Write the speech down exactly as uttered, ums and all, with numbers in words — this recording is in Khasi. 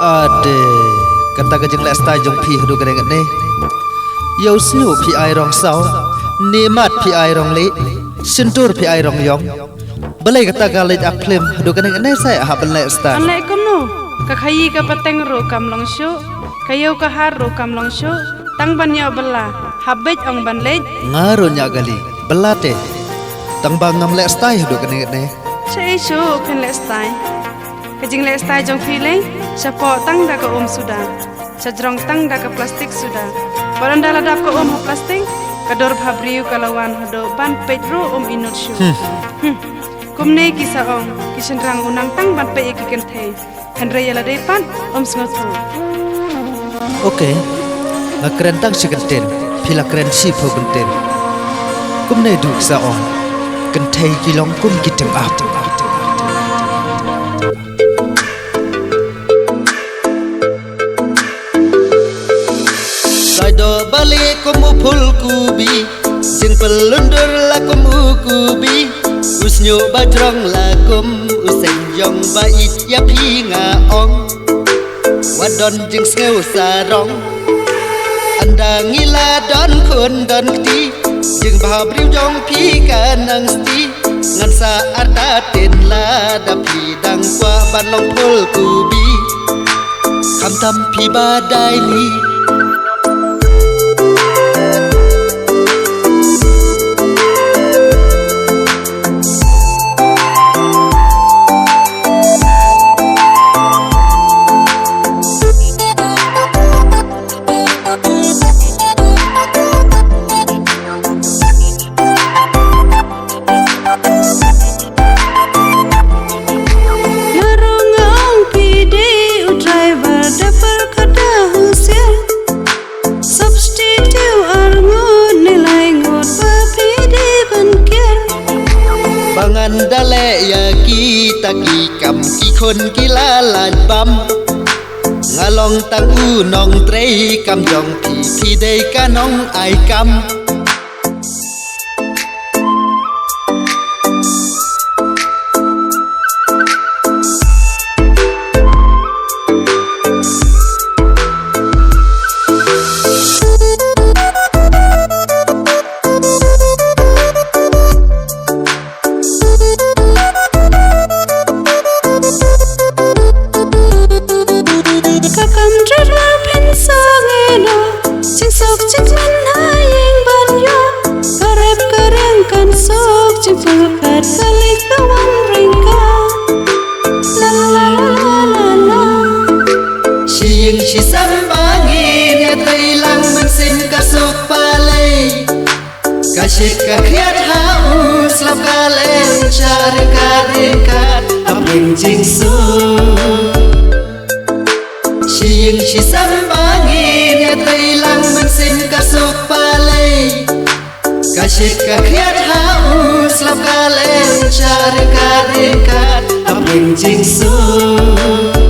Ade, kata ka jingleh stai jong phi haduh kane kane. Ïa u snieh phi ai rong saw, ne mat phi ai rong lieh, shyntur phi ai rong ïong. Balei kata ka leit ak phlim haduh kane kane sa ïa hap ban leh stai. Ban leh kumno? Ka khaïi ka pateng ruh kam long shuh, ka ïew ka har ruh kam long shuh, tang ban ïoh bylla, hap beit ong ban leit. Nga ruh ñiah kali, bylla te. Tang ba ngam leh stai haduh kane kane. Shaei shuh phin leh stai. Ka jingleh stai jong phi lei, shapoh tang da ka um suda, shajrong tang da ka plastik suda. Bad ynda la dap ka um ha plastik, ka dur bhabriew ka la wan haduh ban peit ruh um inut shuh. Hmm. Hmm. Kumne ki sa ong, ki shynrang u nang tang ban peit ïa ki kynthei, hynrei ïa lade pat um sngewthuh. Okay, nga kren tang shi kyntien, phi la kren shiphew kyntien. Kumne duh ki sa ong, kynthei ki long kum ki tyngap. Saidoh bali kum u phul kubi, jingpyllun dur la kum u kubi, u snieh ba jrong la kum u seng jong ba ïeit ïa phi nga ong. Wat don jingsngew sarong. Ynda ngi la don khun don kti, jingbhabriew jong phi ka nang sti. Ngan sa artatien lada phi dang kwah ban long phul kubi. Khamtam phi ba dei ni. Nga rong nga ong phi dei u driver da pyrkhat da husiar. Substitute ar ngut ne lai ngut ba phi dei ban kiar. Ba ngan da leh ïa kita ki kam ki khun ki la lait bam. Nga long tang u nongtrei kam jong phi, phi dei ka nongai kam. Ka kam driver phin sa ngei noh, jingsuk jingman ha ïing ban ïoh. Ka rep ka riang kan suk jingpyrkhat ka leit ka wan ryngkat. La la la la la la. Shi ïing shi sem ba ngin ïatrei lang mynsiem ka suk palei. Ka shit ka khriat ha u slap ka leng sha ryngkat ryngkat hapdeng jingsuk. Shi ïing shi sem ba ngin ïatrei lang mynsiem ka suk palei. Ka shit ka khriat ha u slap ka leng sha ryngkat ryngkat hapdeng jingsuk.